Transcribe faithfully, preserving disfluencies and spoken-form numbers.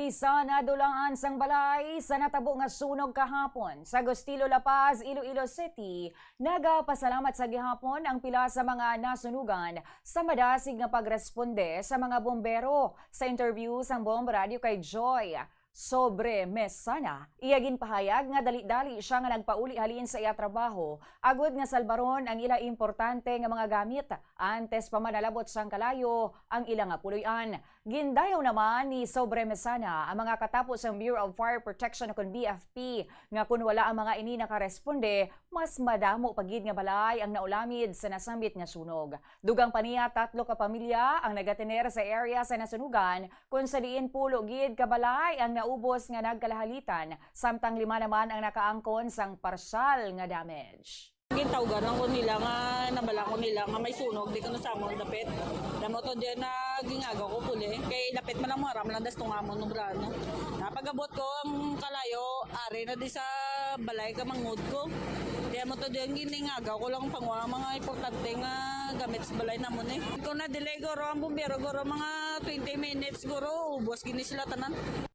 Sa nadulaan sang balay sa natabo nga sunog kahapon sa Gustilo, La Paz, Iloilo City, nagapasalamat sa gihapon ang pila sa mga nasunugan sa madasig nga pagresponde sa mga bombero. Sa interview sang Bomb Radio kay Joy Sobremesana, iya ginpahayag nga dali-dali siya nga nagpauli halin sa iya trabaho agod nga salbaron ang ila importante nga mga gamit antes pa man nalabot sang kalayo ang ila nga puloy-an. Gindayaw naman ni Sobremesana ang mga katapo sang Bureau of Fire Protection, kon B F P, nga kon wala ang mga ini nakaresponde, mas madamo pa gid nga balay ang naulamid sa nasambit nga sunog. Dugang pa niya, tatlo ka pamilya ang nagatener sa area sa nasunugan, kon sa diin pulo gid ka balay ang naubos nga nagkalahalitan, samtang lima naman ang nakaangkon sang parsyal nga damage. Gintawgan lang ko nila nga, nabala ko nila nga may sunog, di ko na sa amon dapit. Damo to diyan na gingagaw ko puli. Kay dapit man ang muharam lang das tungamon ng brano. Napagabot ko ang kalayo, ari na di sa balay ka mangod ko. Diyan mo to diyan giningagaw ko lang pangwa ang mga importante nga gamit sa balay namon eh. Kung na-delay guro ang bumbero guro mga twenty minutes guro, ubos gini sila tanan.